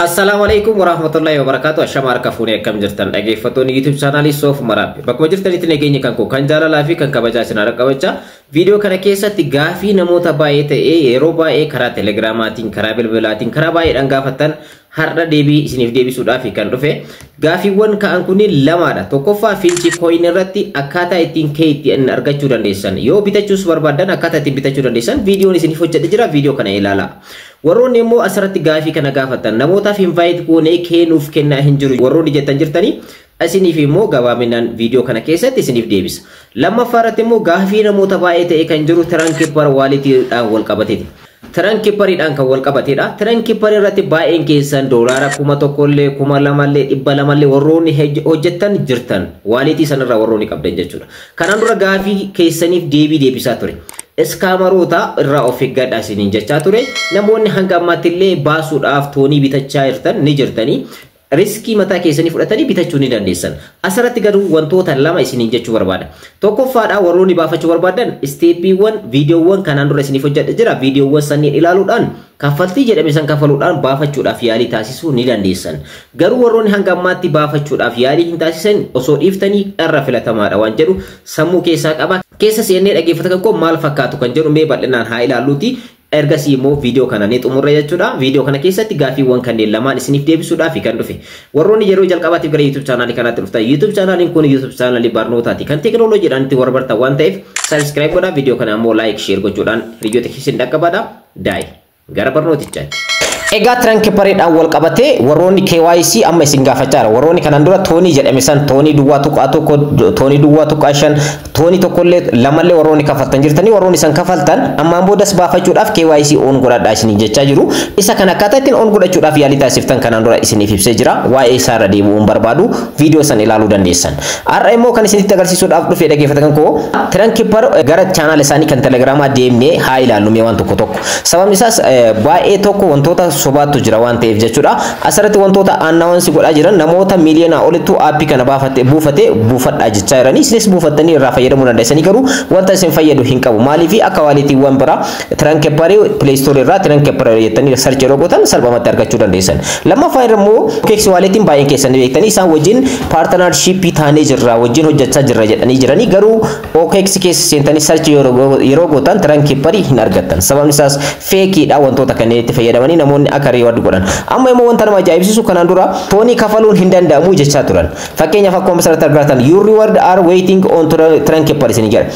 Assalaamu alaikum warahmatullahi wabarakatuh. Ashama harka fuunee, akkam jirtan dhaggeeffattoonni YouTube chaanaalii Soof Maraabbi? Bakkuma jirtanitti nageenya kan koo kan jaalalaa fi kan kabajaa isin haadha qabachaa, viidiyoo kana keessatti gaafii namoota baay'ee ta'ee yeroo baay'ee karaa telegiraamaatiin, karaa bilbilaatiin, karaa baay'eedhaan gaafattan har'a deebii isiniif deebisuudhaaf kan dhufe. Gaafiiwwan ka'an kunniin lamaadha. Tokkoffaa, Finch Coin irratti akkaataa ittiin key ittiin argachuu dandeessan, yoo bitachuus barbaadan akkaataa ittiin bitachuu dandeessan viidiyoon isiniif hojjedhe jira, viidiyoo kana ilaalaa. Warroonni immoo asirratti gaafii kana gaafatan, namootaaf invite goonee kennuuf kennaa hin jiru warroonni jettan jirtanii, isiniif immoo gabaabinaan viidiyoo kana keessatti isiniif deebisa. Lammaffaa irratti immoo gaafii namoota baay'ee ta'e kan jiru Tronkeeper walletiidhaan wal qabateeti. Tronkeeperiidhaan kan wal qabateedha. Tronkeeper irratti baay'een keessan doolaara 1000llee, 2000llee, 200llee warroonni hojjettan jirtan, walletii sanarraa warroonni qabdan jechuudha. Kanaan dura gaafii keessaniif deebii deebisaa ture. Scammeroota irraa of eeggadhaa isiniin jechaa ture. Namoonni hanga ammaatti illee baasuudhaaf TONii bitachaa jirtan ni jirtanii. Riskii mataa keessanii fudhatanii bitachuu ni dandeessan. Asirratti garuu wantoota lama isiniin jechuu barbaada. Tokkoffaadha, warroonni baafachuu barbaadan stepiiwwan viidiyoowwan kanaan dura isiniif hojjedhe jira. Viidiyoowwan sanniin ilaaluudhaan kaffaltii jedhame san kaffaluudhaan baafachuudhaaf yaalii taasisuu ni dandeessan. Garuu warroonni hanga ammaatti baafachuudhaaf yaalii hin taasisan osoo dhiiftanii irra filatamaadha waan jedhu sammuu keessaa qaba. Keessa seennee dhaggeeffata kan koo maal fakkaatu kan jedhu mee bal'inaan haa ilaalluuti. Ergasii immoo viidiyoo kana ni xumurra jechuudha. Viidiyoo kana keessatti gaafiiwwan kanneen lamaan isiniif deebisuudhaaf kan dhufe. Warroonni yeroo jalqabaatiif gara YouTube chaanaalii kanaatti dhuftan, YouTube chaanaaliin kun YouTube chaanaalii barnootaati. Kan teekinooloojiidhaan itti warbartan waan ta'eef subscribe godhaa, viidiyoo kana immoo like, share gochuudhaan hiriyoota keessan dhaqqabadha. Daa'e gara barnootichaatti. Egaa Tronkeeperiidhaan wal qabatee warroonni KYC amma isin gaafachaa jira. Warroonni kanaan dura TONii jedhame san TONii 0.1, TONii 0.5, TONii tokkollee lamallee warroonni kafaltan jirtanii, warroonni san kafaltan ammaan boodas baafachuudhaaf KYC on godhadhaa isinii jechaa jiru. Isa kana akkaataa ittiin on godhachuudhaaf yaalii taasiftan kanaan dura isiniif ibsee jira. Waa'ee isaarra deebi'uun barbaadu, viidiyoo san ilaaluu dandeessan. Har'a immoo kan isinitti agarsiisuudhaaf dhufe, dhaggeeffatan koo, Tronkeeper gara chaanaala isaanii kan telegiraamaa deemnee haa ilaallu mee waan tokko tokko. Sababni isaas baay'ee tokko wantoota sobaattu jira waan ta'eef jechuudha. Asirratti wantoota announce godhaa jiran, namoota miiliyoonaa olittu aappii kana baafate buufate buufadhaa jechaa jiranii, isinis buufattanii irraa fayyadamuu dandeessanii, garuu wanta isin fayyadu hin qabu. Maaliif? Akka walletiiwwan biraa Tronkeeperii Play Store irraa Tronkeeperii jettanii search yeroo gootan salphumatti argachuu dandeessan. Lammaffaa immoo OKX walletiin baay'een keessan beektanii isaan wajjin partnershipii taanee jirra, wajjin hojjechaa jirra jedhanii jiranii, garuu OKX keessa seentanii search yeroo gootan Tronkeeperii hin argattan. Sababni isaas fakeiidha, wantoota kanneen itti fayyadamanii namoonni akka reward godhan. Amma immoo wanta nama ajaa'ibsiisu, kanaan dura TONii kafaluun hin danda'amu jechaa turan. Fakkeenyaaf akkuma asirratti argatan "Your reward are waiting on Tronkeeper" isin jedha.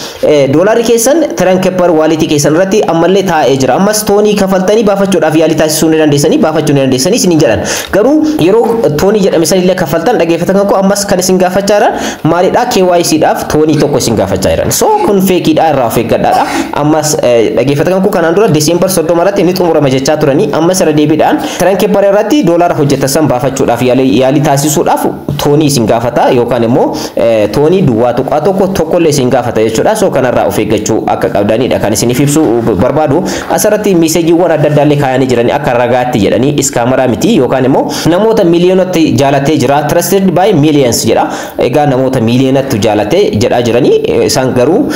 Doolaarri keessan Tronkeeper walletii keessan irratti ammallee taa'ee jira. Ammas TONii kafaltanii baafachuudhaaf yaalii taasisuu ni dandeessanii, baafachuu ni dandeessanii isin jedhan. Garuu yeroo TONii jedhame sanillee kafaltan, dhaggeeffatan koo, ammas kan isin gaafachaa jiran maalidha? KYC dhaaf TONii tokko isin gaafachaa jiran. So kun fakeiidha, irraa of eeggadhaadha. Ammas dhaggeeffatan koo, kanaan dura December 30 irratti ni xumurama jechaa turanii, ammas irra deebiidhaan Tronkeeper irratti doolaara hojjetan san baafachuudhaaf yaalii taasisuudhaaf TONii isin gaafata yookaan immoo TONii 0.1 tokkollee isin gaafata jechuudha. So kanarraa of eeggachuu akka qabdanidha kan isiniif ibsuu barbaadu. Asirratti messageiiwwan adda addaallee kaayanii jiranii akka ragaatti jedhanii, scammeraa miti yookaan immoo namoota miiliyoonatti jaalatee jira, "Trusted by millions" jedha. Egaa namoota miiliyoonatti jaalatee jedhaa jiranii, isaan garuu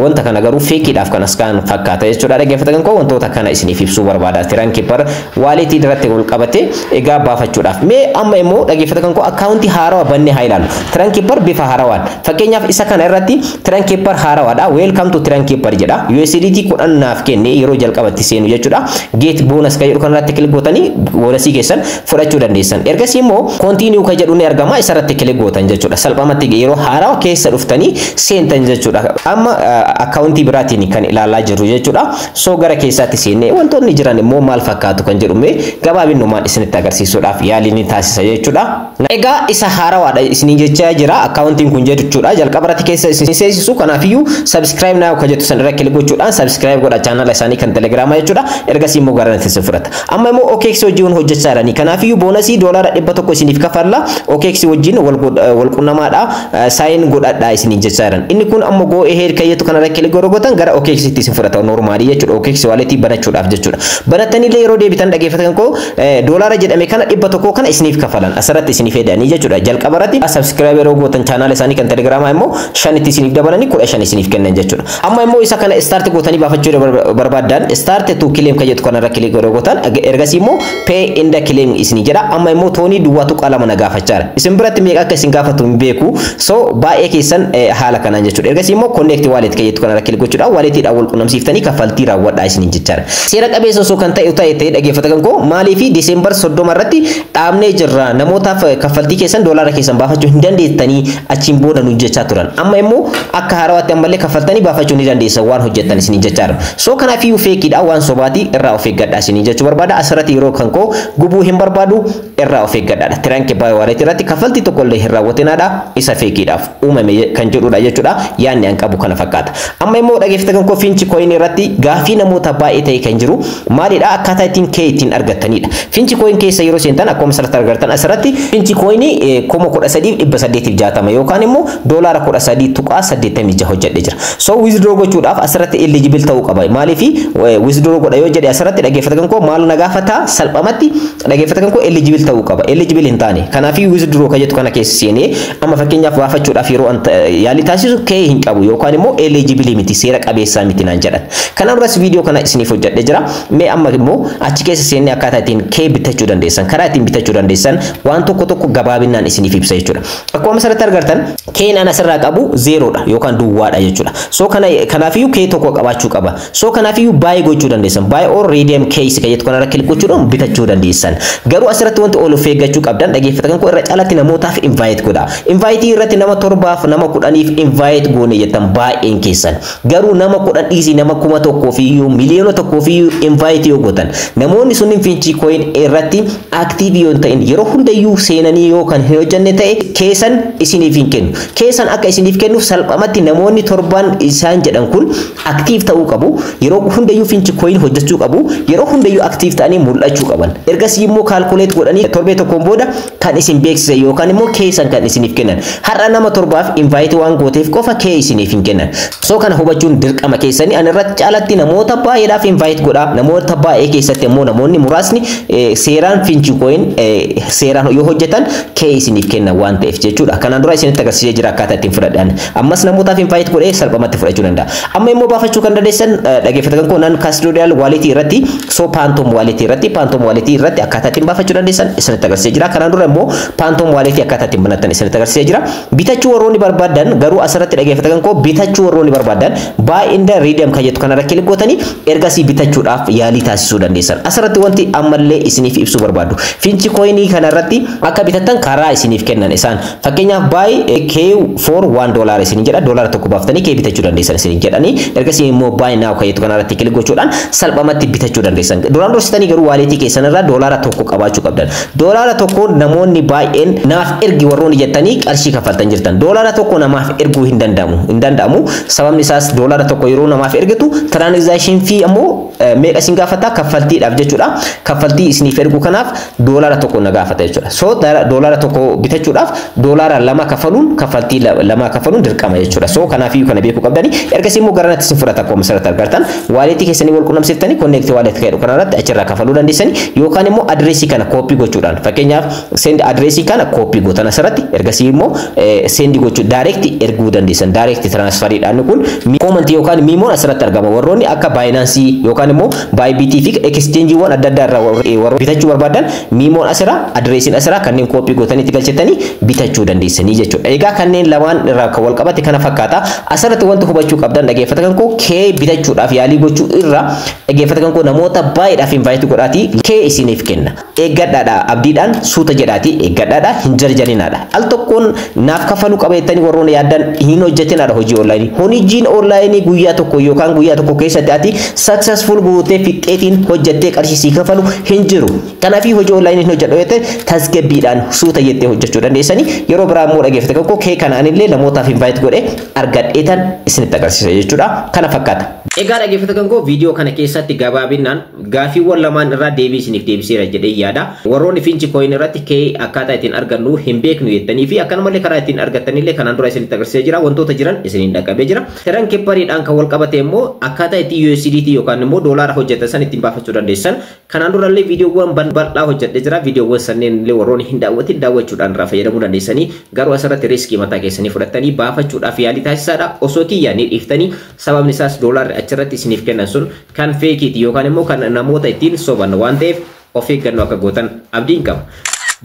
wanta kana garuu fakeiidhaaf kan as kaan fakkaata jechuudha. Dhaggeeffatan koo, wantoota kana isiniif ibsuu barbaada. Tronkeeper walletii irratti wal qabate egaa baafachuudhaaf. Mee amma immoo, dhaggeeffatan koo, akkaawuntii haarawaa bannee haa ilaallu. Tronkeeper bifa haarawaan. Fakkeenyaaf isa kana irratti Tronkeeper haarawaadha. "Welcome to Tronkeeper" jedha. USDT 10 naaf kenne yeroo jalqabatti seenu jechuudha. "Get bonus" kan jedhu kanarratti click gootanii bonusii keessan fudhachuu dandeessan. Ergasii immoo "Continue" kan jedhu ni argama, isarratti click gootan jechuudha. Salphumatti yeroo haarawaa keessa dhuftanii seentan jechuudha. Amma akkaawuntii biraatiin kan ilaalaa jirru jechuudha. So gara keessaatti seennee wantoonni jiran immoo maal fakkaatu kan jedhu mee gabaabinumaan isinitti agarsiisuudhaaf yaalii ni taasisa jechuudha. Egaa isa haarawaadha isiniin jechaa jira akkaawuntiin kun jechuudha. Jalqaba irratti keessa isin seensisu, kanaafiyyuu "Subscribe now" kan jettu san irra click gochuudhaan subscribe godha chaanala isaanii kan telegiraamaa jechuudha. Ergasii immoo gara isin fudhata. Amma immoo OKX wajjin hojjechaa jiranii, kanaafiyyuu bonusii $100 isiniif kafalla, OKX wajjin wal qunnamaadha, sign godhadhaa isiniin jechaa jiran. Inni kun ammoo "Go ahead" kan jettu kanarra click gootan gara OKX itti isin fudhata normalii jechuudha. OKX walletii banachuudhaaf jechuudha. Banattaniillee yeroo deebitan, dhaggeeffatan koo, doolaara jedhame kana 100 kana isiniif kafalan asirratti isiniif hedanii jechuudha. jira. Jalqaba irratti subscribe yeroo gootan chaanaala isaanii kan Telegiraamaa immoo 5tti isiniif dabalanii 15 isiniif kennan jechuudha. Amma immoo isa kana start gootanii baafachuu barbaaddan, "start to claim" kan jettu kanarra click yeroo gootan, ergasii immoo "pay and claim" isinii jedha. Amma immoo toonii 0.2 na gaafachaa jira. Isin biratti meeqa akka isin gaafatu hin beeku. So baay'ee keessan haala kanaan jechuudha. Ergasii immoo "connect wallet" kan jettu kanarra click gochuudhaan walletiidhaan wal qunnamsiiftanii kaffaltii raawwadhaa isiniin jechaadha. Seera qabeessa osoo kan ta'e, dhaggeeffata kan koo, maaliifi December 30 irratti dhaabnee jirra, namootaaf kaffaltii keessan doolaara keessan baafachuu hin dandeettanii achiin booda nu jechaa turan. Amma immoo akka haarawaatti ammallee kaffaltanii baafachuu ni dandeessan waan hojjettan isiniin jechaadha. So kanaafiyyuu fakeiidha, waan sobaati, irraa of eeggadhaa isiniin jechuu barbaada. Asirratti yeroo kan koo gubuu hin barbaadu, irraa of eeggadhaadha. Tronkeeper wallet irratti kaffaltii tokkollee hin raawwatinaadha. Isa fakeiidhaaf uumame kan jedhudha jechuudha. Yaadni an qabu kana fakkaata. Amma immoo, dhaggeeffata kan koo, Finch Coin irratti gaafii namoota baay'ee ta'e kan jiru maalidha? Akkaataa ittiin kee ittiin argattanidha. Finch Coin keessa yeroo seentan, akkuma asirratti argattan, asirratti Finch Coin 13,860 yookaan immoo doolaara 13.86 hojjedhee jira. So withdraw gochuudhaaf asirratti eligible ta'uu qaba. Maaliif withdraw godha yoo jedhe, asirratti, dhaggeeffata kan koo, maal na gaafata? Salphamatti, dhaggeeffata kan koo, eligible ta'uu qaba. Eligible hin taane. Kanaafii "withdraw" kan jettu kana keessa seenee amma fakkeenyaaf baafachuudhaaf yeroo yaalii taasisu, kee hin qabu yookaan immoo eligible miti, seera qabeessaa miti naan jedhan. Kanaan duras viidiyoo kana isiniif hojjedhee jira. Mee amma immoo achi keessa seennee akkaataa ittiin kee bitachuu dandeessan, karaa ittiin bitachuu dandeessan waan tokko tokko gabaabinaan isiniif ibsa jechuudha. Akkuma asirratti argartan, keen an asirraa qabu zerodha yookaan duwwaadha jechuudha. So kana kanaafiyyuu kee tokko qabaachuu qaba. So kanaafiyyuu buy gochuu dandeessan. "Buy or redeem keys" kan jettu kanarra click gochuudhaan bitachuu dandeessan. Garuu asirratti wanti ol of eeggachuu qabdan, dhaggeeffatan koo, irra caalatti namootaaf invite godha. Invite irratti nama 7f, nama 10f invite goone jettan baay'een keessan. Garuu nama 10 dhiisii, nama 1000 iyyuu, 1,000,000 iyyuu invite yoo gootan, namoonni sunniin Finch Coin irratti active yoo hin ta'in, yeroo hundayyuu seenanii yoo kan hin hojjenne ta'e, keessan isiniif hin kennu. Keessan akka isiniif kennuuf salphamatti namoonni torban isaan jedhan kun active ta'uu qabu. Yeroo hundayyuu Finch Coin hojjechuu qabu. Yeroo hundayyuu active ta'anii mul'achuu qaban. Ergasii immoo calculate godhanii torbee tokkoon booda kan isin beeksisan yookaan immoo keessan kan isiniif kennan. Har'a nama torbaaf invite waan gooteef qofa kee isiniif hin kennan. So kana hubachuun dirqama keessanii. Ani irratti caalatti namoota baay'eedhaaf invite godha. Namoota baay'ee keessatti immoo namoonni muraasni seeraan Finch Coin seeraan yoo hojjetan kee isiniif kennan waan ta'eef jechuudha. Kanaan dura isinitti agarsiisee jira akkaataa ittiin fudhadhan. Ammas namootaaf invite godhee salphumatti fudhachuu danda'a. Amma immoo baafachuu kan dandeessan, dhaggeeffatan koo, non custodial wallet irratti, so Phantom wallet irratti, Phantom wallet irratti akkaataa ittiin baafachuu dandeessan isinitti agarsiisee jira. Kanaan dura immoo Phantom wallet akkaataa ittiin banattan isinitti agarsiisee jira. Bitachuu warroonni barbaadan garuu asirratti, dhaggeeffatan koo, bitachuu warroonni barbaadan "buy and redeem" kan jettu kanarra click gootanii ergasii bitachuudhaaf yaalii taasisuu dandeessan. Asirratti wanti ammallee isiniif ibsuu barbaadu, Finch Coinii kanarratti akka bitattan karaa isiniif kennan isaan, fakkeenyaaf "buy key for $1" isin jedha. Doolaara 1 baaftanii kee bitachuu dandeessan isin jedhanii, ergasii immoo "buy now" kan jettu kanarratti click gochuudhaan salphumatti bitachuu dandeessan. Duraan dursitanii garuu walletii keessan irraa doolaara 1 qabaachuu qabdan. Doolaara 1 namoonni baay'een naaf ergi warroonni jettanii qarshii kaffaltan jirtan. Doolaara 1 namaaf erguu hin danda'amu. Hin danda'amu. Sababni isaas doolaara 1 yeroo namaaf ergitu transaction fee ammoo meeqa isin gaafata kaffaltiidhaaf jechuudha. Kaffaltii isiniif ergu kanaaf doolaara 1 na gaafata jechuudha. So doolaara 1 bitachuudhaaf doolaara 2 kafaluun, kaffaltii lama kafaluun dirqama jechuudha. So kanaafiyyuu kana beekuu qabdanii. Ergasii immoo garanatti isin fudhata. Akkuma asirratti argartan, walletii keessanii wal qunnamsiiftanii "connect wallet" kan jedhu kanarratti achirraa kafaluu dandeessanii yookaan immoo adreesii kana copy gochuudhaan, fakkeenyaaf send adreesii kana copy gootan asirratti, ergasii immoo send gochuu, direct erguu dandeessan. Direct transferiidhaan kun comment yookaan memoon asirratti argama. Warroonni akka Binance yookaan immoo Bybit fi exchangeewwan adda addaa irraa warroonni bitachuu barbaadan, memoon asirra, adreesiin asirra, kanneen copy gootanii itti galchatanii bitachuu dandeessanii jechuudha. Egaa kanneen lamaan irraa kan wal qabate kana fakkaata. Asirratti wanti hubachuu qabdan, dhaggeeffata kan koo, kee bitachuudhaaf yaalii gochuu irra, dhaggeeffata kan koo, namoota baay'eedhaaf invite godhaatii kee isiniif kenna. Eeggadhaadha, abdiidhaan suuta jedhaatii eeggadhaadha, hin jarjarinaadha. Al tokkoon naaf kafaluu qaba jettanii warroonni yaaddan hin hojjetinaadha hojii onlineii. Hojiin onlineii guyyaa tokko yookaan guyyaa tokko keessatti ati successful gootee fixxeetiin hojjettee qarshii sii kafalu hin jiru. Kanaafii hojii onlineii hin hojjedhu jettee tasgabbiidhaan suuta jettee hojjechuu dandeessanii. Yeroo biraa immoo, dhaggeeffate kan koo, kee kanaan illee namootaaf invite godhee argadheetan isinitti agarsiisa jechuudha. Kana fakkaata. Egaa, dhaggeeffata kan koo, viidiyoo kana keessatti gabaabinaan gaafiiwwan lamaan irraa deebii isiniif deebiseera jedhee yaada. Warroonni Finch Coin irratti kee akkaataa ittiin argannu hin beeknu jettanii fi akkanumallee karaa ittiin argattanillee kanaan dura isinitti agarsiisee jira. Wantoota jiran isiniin dhaqqabee jira. Tronkeeperiidhaan kan wal qabate immoo akkaataa ittiin USDT yookaan immoo doolaara hojjetan san ittiin baafachuu dandeessan. Kanaan durallee viidiyoowwan bal'aa hojjedhee jira. Viidiyoowwan sanneen illee warroonni hin daawwatin daawwachuu gochuudhaan irraa fayyadamuu dandeessanii, garuu asirratti riiskii mataa keessanii fudhattanii baafachuudhaaf yaalii taasisaadha. Osoo kiyyaa ni dhiiftanii, sababni isaas doolaarri achirratti isiniif kennan sun kan feekiiti yookaan immoo kan namoota ittiin soban waan ta'eef of eeggannoo akka gootan abdiin qaba.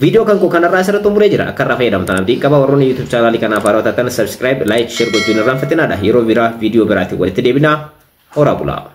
Viidiyoo kan koo kanarraa asirratti xumuree jira. Akka irraa fayyadamtan abdiin qaba. Warroonni YouTube chaanaalii kanaaf haarawaa taatan subscribe, like, share gochuun irraanfatinaadha. Yeroo biraa viidiyoo biraatiin walitti deebinaa. Horaa bulaa.